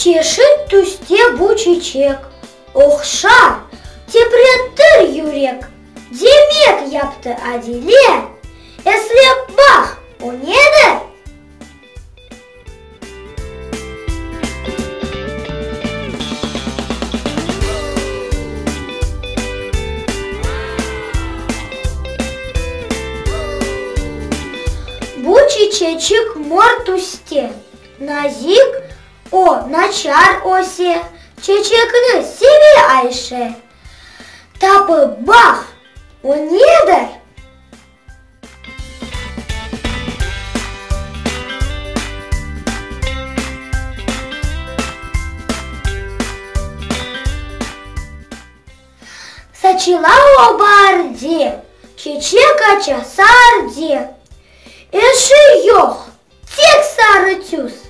Çeşit tüste bu çiçek, Ohşar, teprettir yürek. Demek, yaptı Adile, Eslep baq, o nedir? Bu çiçeçik mor tüste, Nazik o, naçar öse, Çeçekni seve Ayşe. Tapıp baq, o nedir? Saçıla o baarde, çeçek aça saarde. Eşi yoq, tek sarı tüs.